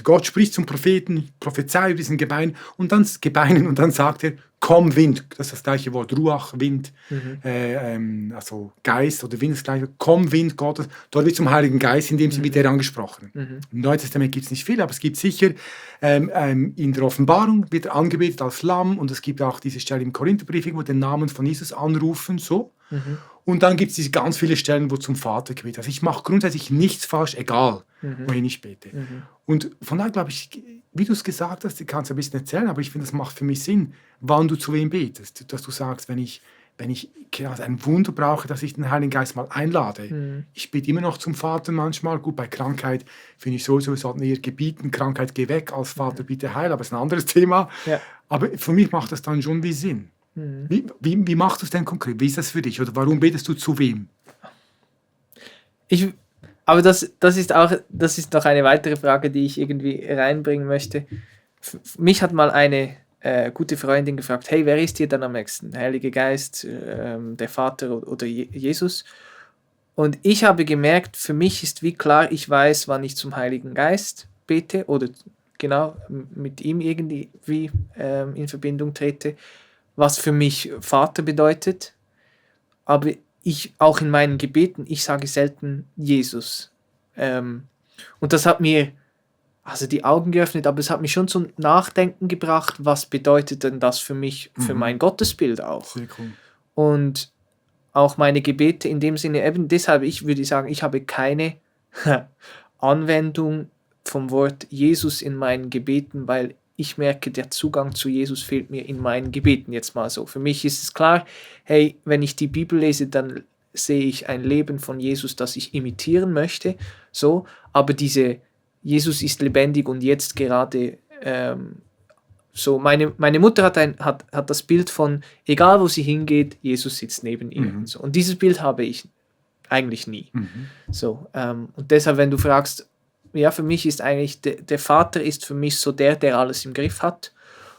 Gott spricht zum Propheten, prophezei über diesen Gebeinen und dann sagt er, komm Wind, das ist das gleiche Wort, Ruach, Wind, also Geist oder Wind ist das gleiche, komm Wind Gottes, dort wird zum Heiligen Geist, in dem Sinne wird er angesprochen. Im Neuen Testament gibt es nicht viel, aber es gibt sicher, in der Offenbarung wird er angebetet als Lamm und es gibt auch diese Stelle im Korintherbrief, wo den Namen von Jesus anrufen, so. Und dann gibt es diese ganz viele Stellen, wo zum Vater gebetet. Also ich mache grundsätzlich nichts falsch, egal, wohin ich bete. Und von daher glaube ich, wie du es gesagt hast, du kannst ein bisschen erzählen, aber ich finde, das macht für mich Sinn, wann du zu wem betest. Dass du sagst, wenn ich gerade ein Wunder brauche, dass ich den Heiligen Geist mal einlade. Ich bete immer noch zum Vater manchmal. Gut, bei Krankheit finde ich sowieso, wir sollten eher gebieten, Krankheit geh weg, als Vater bitte heil, aber das ist ein anderes Thema. Ja. Aber für mich macht das dann schon wie Sinn. Wie machst du es denn konkret? Wie ist das für dich? Oder warum betest du zu wem? Aber das ist noch eine weitere Frage, die ich irgendwie reinbringen möchte. Mich hat mal eine gute Freundin gefragt, hey, wer ist dir dann am nächsten? Heilige Geist, der Vater oder Jesus? Und ich habe gemerkt, für mich ist wie klar, ich weiß, wann ich zum Heiligen Geist bete oder genau mit ihm irgendwie in Verbindung trete, was für mich Vater bedeutet, aber ich auch in meinen Gebeten, ich sage selten Jesus. Und das hat mir also die Augen geöffnet, aber es hat mich schon zum Nachdenken gebracht, was bedeutet denn das für mich, für mein Gottesbild auch. Sehr cool. Und auch meine Gebete in dem Sinne, eben deshalb, ich würde sagen, ich habe keine Anwendung vom Wort Jesus in meinen Gebeten, weil ich merke, der Zugang zu Jesus fehlt mir in meinen Gebeten jetzt mal so. Für mich ist es klar, hey, wenn ich die Bibel lese, dann sehe ich ein Leben von Jesus, das ich imitieren möchte, so, aber diese Jesus ist lebendig und jetzt gerade so, meine Mutter hat das Bild von, egal wo sie hingeht, Jesus sitzt neben ihr. Und, so. Und dieses Bild habe ich eigentlich nie. So, und deshalb, wenn du fragst, ja, für mich ist eigentlich, der Vater ist für mich so der alles im Griff hat.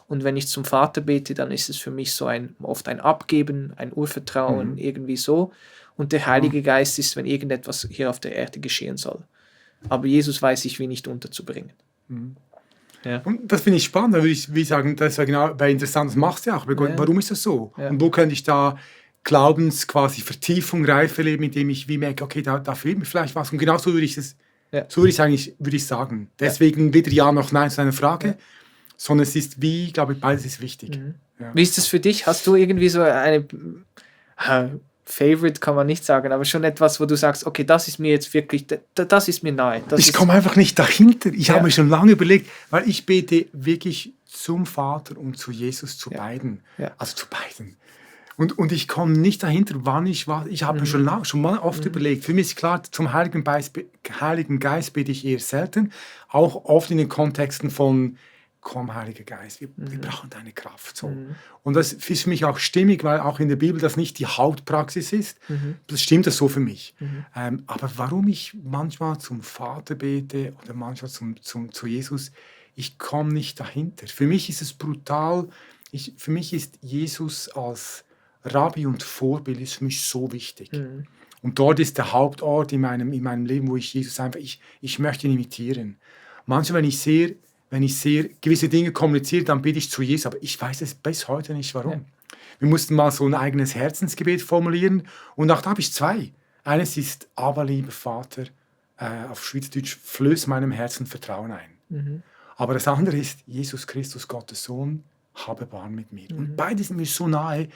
Und wenn ich zum Vater bete, dann ist es für mich so oft ein Abgeben, ein Urvertrauen, irgendwie so. Und der Heilige Geist ist, wenn irgendetwas hier auf der Erde geschehen soll. Aber Jesus weiß ich, wie nicht unterzubringen. Ja. Und das finde ich spannend, da würde ich sagen, das ist ja genau interessant, das machst du ja auch. Warum ist das so? Ja. Und wo könnte ich da Glaubens quasi Vertiefung, Reife leben, indem ich wie merke, okay, da fehlt mir vielleicht was. Und genau so würde ich es würde ich sagen. Deswegen weder Ja noch Nein zu einer Frage, sondern es ist glaube ich, beides ist wichtig. Ja. Wie ist das für dich? Hast du irgendwie so eine Favorite, kann man nicht sagen, aber schon etwas, wo du sagst, okay, das ist mir jetzt wirklich, das ist mir nahe. Ich komme einfach nicht dahinter. Ich habe mir schon lange überlegt, weil ich bete wirklich zum Vater und zu Jesus, zu beiden. Ja. Also zu beiden. Und ich komme nicht dahinter, wann ich was. Ich habe mir schon mal oft überlegt. Für mich ist klar, zum Heiligen Geist bete ich eher selten. Auch oft in den Kontexten von komm, Heiliger Geist, wir brauchen deine Kraft. So. Und das ist für mich auch stimmig, weil auch in der Bibel das nicht die Hauptpraxis ist. Das stimmt das so für mich. Aber warum ich manchmal zum Vater bete oder manchmal zu Jesus, ich komme nicht dahinter. Für mich ist es brutal. Für mich ist Jesus als Rabbi und Vorbild ist für mich so wichtig. Und dort ist der Hauptort in meinem Leben, wo ich Jesus einfach, ich möchte ihn imitieren. Manchmal, wenn ich sehe, gewisse Dinge kommuniziere, dann bete ich zu Jesus, aber ich weiß es bis heute nicht, warum. Ja. Wir mussten mal so ein eigenes Herzensgebet formulieren und auch da habe ich zwei. Eines ist, aber lieber Vater, auf Schweizerdeutsch, flöß meinem Herzen Vertrauen ein. Aber das andere ist, Jesus Christus, Gottes Sohn, habe Barm mit mir. Und beide sind mir so nahe,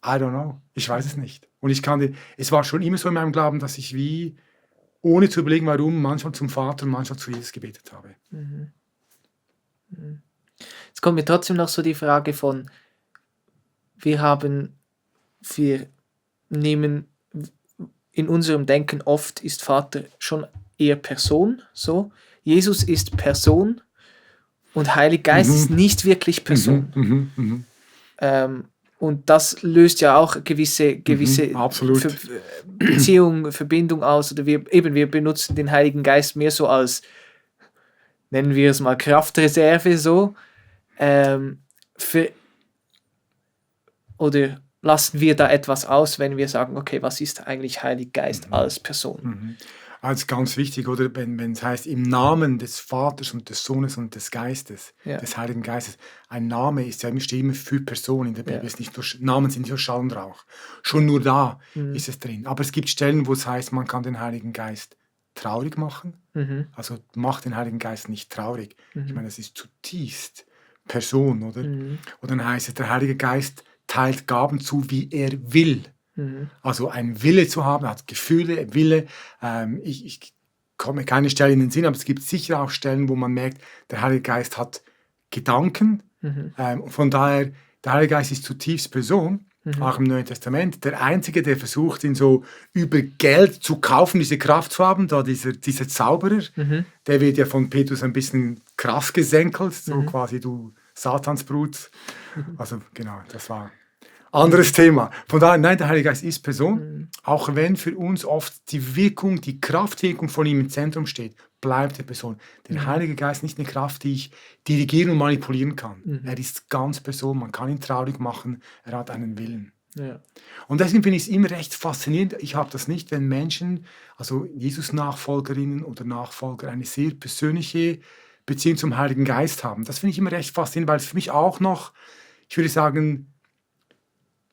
I don't know, ich weiß es nicht. Und es war schon immer so in meinem Glauben, dass ich wie, ohne zu überlegen, warum, manchmal zum Vater und manchmal zu Jesus gebetet habe. Jetzt kommt mir trotzdem noch so die Frage von, wir nehmen in unserem Denken oft ist Vater schon eher Person, so. Jesus ist Person und Heiliger Geist ist nicht wirklich Person. Und das löst ja auch gewisse absolut. Beziehung, Verbindung aus. Oder wir benutzen den Heiligen Geist mehr so als, nennen wir es mal, Kraftreserve so. Oder lassen wir da etwas aus, wenn wir sagen, okay, was ist eigentlich Heiliger Geist als Person? Also ganz wichtig, oder? Wenn es heißt, im Namen des Vaters und des Sohnes und des Geistes, des Heiligen Geistes. Ein Name ist ja immer für Person in der Bibel. Ist nicht nur, Namen sind nicht nur Schall und Rauch. Schon nur da ist es drin. Aber es gibt Stellen, wo es heißt, man kann den Heiligen Geist traurig machen. Also macht den Heiligen Geist nicht traurig. Ich meine, das ist zutiefst Person, oder? Und dann heißt es, der Heilige Geist teilt Gaben zu, wie er will. Also ein Wille zu haben, hat Gefühle, Wille. Ich komme keine Stelle in den Sinn, aber es gibt sicher auch Stellen, wo man merkt, der Heilige Geist hat Gedanken. Von daher, der Heilige Geist ist zutiefst Person, auch im Neuen Testament. Der Einzige, der versucht, ihn so über Geld zu kaufen, diese Kraft zu haben, da dieser Zauberer, der wird ja von Petrus ein bisschen krass gesenkelt, so quasi du Satansbrut. Also genau, das war anderes Thema. Von daher, nein, der Heilige Geist ist Person, auch wenn für uns oft die Kraftwirkung von ihm im Zentrum steht, bleibt er Person. Der Heilige Geist ist nicht eine Kraft, die ich dirigieren und manipulieren kann. Er ist ganz Person, man kann ihn traurig machen, er hat einen Willen. Ja. Und deswegen finde ich es immer recht faszinierend. Ich habe das nicht, wenn Menschen, also Jesus-Nachfolgerinnen oder Nachfolger, eine sehr persönliche Beziehung zum Heiligen Geist haben. Das finde ich immer recht faszinierend, weil es für mich auch noch, ich würde sagen,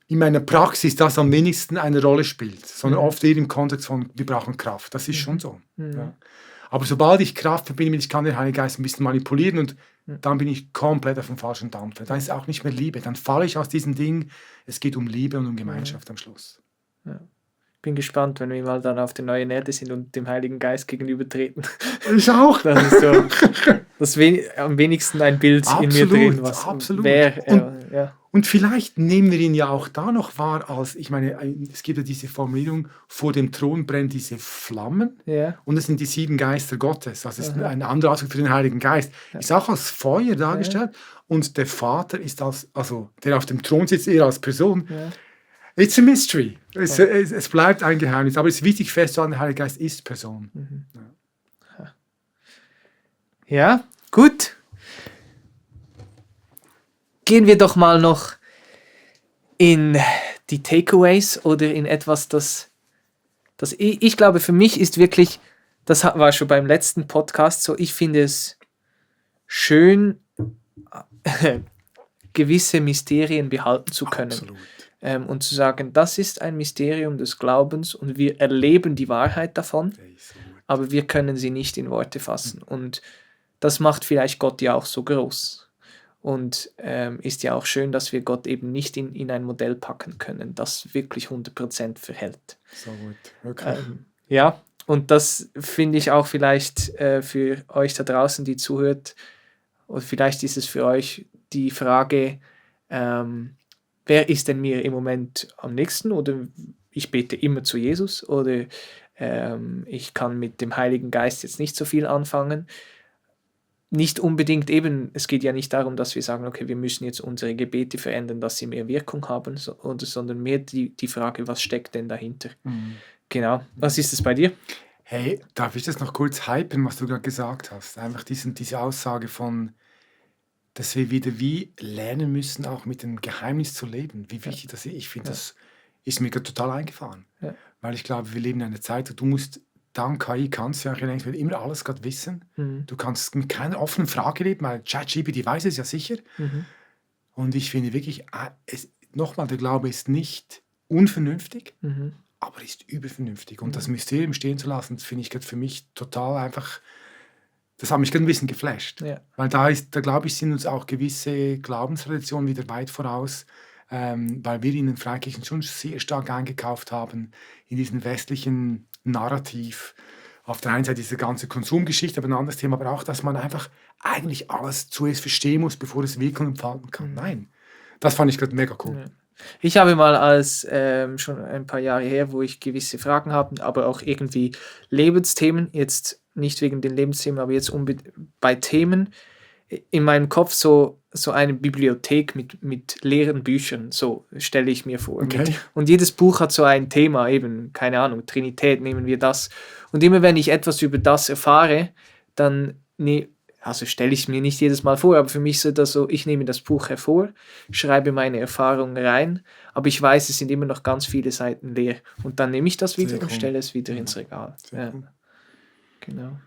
in meiner Praxis das am wenigsten eine Rolle spielt, sondern oft eher im Kontext von, wir brauchen Kraft. Das ist schon so. Ja. Aber sobald ich Kraft verbinde mit, ich kann den Heiligen Geist ein bisschen manipulieren und dann bin ich komplett auf dem falschen Dampfer. Dann ist auch nicht mehr Liebe. Dann falle ich aus diesem Ding. Es geht um Liebe und um Gemeinschaft am Schluss. Ja. Bin gespannt, wenn wir mal dann auf der neuen Erde sind und dem Heiligen Geist gegenübertreten. Ich auch. Das ist so am wenigsten ein Bild in mir drin, was wäre. Und vielleicht nehmen wir ihn ja auch da noch wahr als, ich meine, es gibt ja diese Formulierung, vor dem Thron brennen diese Flammen und es sind die 7 Geister Gottes. Das ist ein anderer Ausdruck für den Heiligen Geist. Ist auch als Feuer dargestellt und der Vater ist also der auf dem Thron sitzt, eher als Person. It's a mystery. Es bleibt ein Geheimnis, aber es ist wichtig festzuhalten, der Heilige Geist ist Person. Ja, gut. Gehen wir doch mal noch in die Takeaways oder in etwas, das ich glaube, für mich ist wirklich, das war schon beim letzten Podcast so, ich finde es schön, gewisse Mysterien behalten zu können. Und zu sagen, das ist ein Mysterium des Glaubens und wir erleben die Wahrheit davon, aber wir können sie nicht in Worte fassen. Und das macht vielleicht Gott ja auch so groß. Und ist ja auch schön, dass wir Gott eben nicht in ein Modell packen können, das wirklich 100% verhält. So gut, okay. Ja, und das finde ich auch vielleicht für euch da draußen, die zuhört, oder vielleicht ist es für euch die Frage, wer ist denn mir im Moment am nächsten? Oder ich bete immer zu Jesus oder ich kann mit dem Heiligen Geist jetzt nicht so viel anfangen. Nicht unbedingt eben, es geht ja nicht darum, dass wir sagen, okay, wir müssen jetzt unsere Gebete verändern, dass sie mehr Wirkung haben, sondern mehr die Frage, was steckt denn dahinter? Genau. Was ist es bei dir? Hey, darf ich das noch kurz hypen, was du gerade gesagt hast? Einfach diese Aussage von, dass wir wieder wie lernen müssen, auch mit dem Geheimnis zu leben. Wie wichtig das ist. Ich finde, das ist mir gerade total eingefahren. Ja. Weil ich glaube, wir leben in einer Zeit, wo du musst, dank KI kannst du ja längst immer alles gerade wissen. Du kannst mit keiner offenen Frage leben, weil ChatGPT weiß es ja sicher. Und ich finde wirklich, nochmal, der Glaube ist nicht unvernünftig, aber ist übervernünftig. Und das Mysterium stehen zu lassen, das finde ich gerade für mich total einfach, das hat mich gerade ein bisschen geflasht. Ja. Weil da glaube ich, sind uns auch gewisse Glaubenstraditionen wieder weit voraus, weil wir in den Freikirchen schon sehr stark eingekauft haben in diesen westlichen Narrativ. Auf der einen Seite diese ganze Konsumgeschichte, aber ein anderes Thema, aber auch, dass man einfach eigentlich alles zuerst verstehen muss, bevor es Wirkung entfalten kann. Nein, das fand ich gerade mega cool. Ja. Ich habe mal als schon ein paar Jahre her, wo ich gewisse Fragen habe, aber auch irgendwie Lebensthemen, jetzt nicht wegen den Lebensthemen, aber jetzt bei Themen in meinem Kopf so so eine Bibliothek mit leeren Büchern, so stelle ich mir vor. Okay. Und jedes Buch hat so ein Thema, eben, keine Ahnung, Trinität, nehmen wir das. Und immer wenn ich etwas über das erfahre, dann, also stelle ich es mir nicht jedes Mal vor, aber für mich ist das so, ich nehme das Buch hervor, schreibe meine Erfahrungen rein, aber ich weiß, es sind immer noch ganz viele Seiten leer. Und dann nehme ich das wieder Sehr und cool. stelle es wieder ins Regal. Sehr Ja, cool. genau.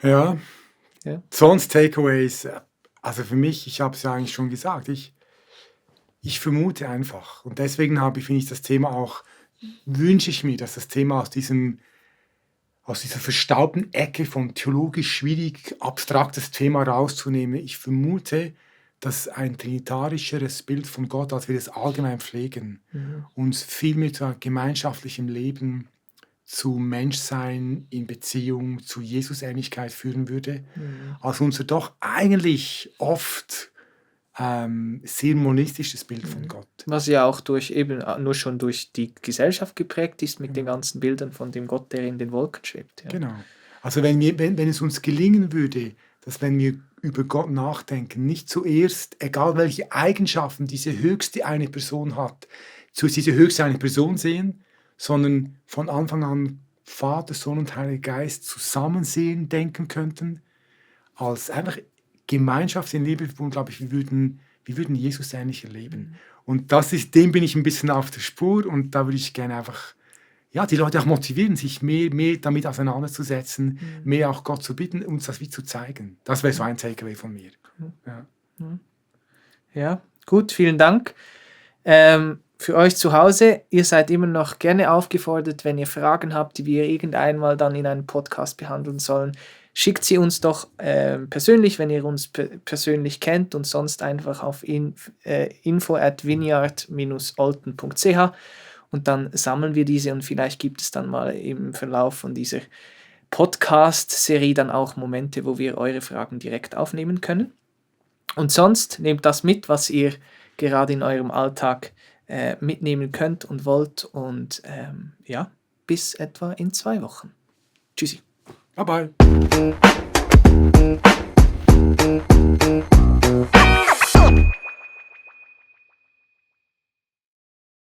Ja. Ja. Sonst Takeaways, also für mich, ich habe es ja eigentlich schon gesagt, ich vermute einfach. Und deswegen finde ich das Thema auch, wünsche ich mir, dass das Thema aus dieser verstaubten Ecke von theologisch schwierig abstraktes Thema rauszunehmen. Ich vermute, dass ein trinitarischeres Bild von Gott, als wir das allgemein pflegen, uns viel mehr zu gemeinschaftlichem Leben, zu Menschsein in Beziehung, zu Jesusähnlichkeit führen würde, als unser doch eigentlich oft sehr monistisches Bild von Gott. Was ja auch nur schon durch die Gesellschaft geprägt ist mit den ganzen Bildern von dem Gott, der in den Wolken schwebt. Ja. Genau. Also wenn es uns gelingen würde, dass wenn wir über Gott nachdenken, nicht zuerst, egal welche Eigenschaften diese höchste eine Person hat, zuerst diese höchste eine Person sehen, sondern von Anfang an Vater, Sohn und Heiliger Geist zusammen sehen, denken könnten, als einfach Gemeinschaft in Liebe, glaube ich, wir würden Jesus ähnlich erleben. Und dem bin ich ein bisschen auf der Spur und da würde ich gerne einfach die Leute auch motivieren, sich mehr damit auseinanderzusetzen, mehr auch Gott zu bitten, uns das wie zu zeigen. Das wäre so ein Takeaway von mir. Ja, gut, vielen Dank. Für euch zu Hause, ihr seid immer noch gerne aufgefordert, wenn ihr Fragen habt, die wir irgendeinmal dann in einem Podcast behandeln sollen, schickt sie uns doch persönlich, wenn ihr uns persönlich kennt, und sonst einfach auf info@vineyard-olten.ch und dann sammeln wir diese und vielleicht gibt es dann mal im Verlauf von dieser Podcast-Serie dann auch Momente, wo wir eure Fragen direkt aufnehmen können. Und sonst nehmt das mit, was ihr gerade in eurem Alltag mitnehmen könnt und wollt, und bis etwa in 2 Wochen. Tschüssi. Bye bye.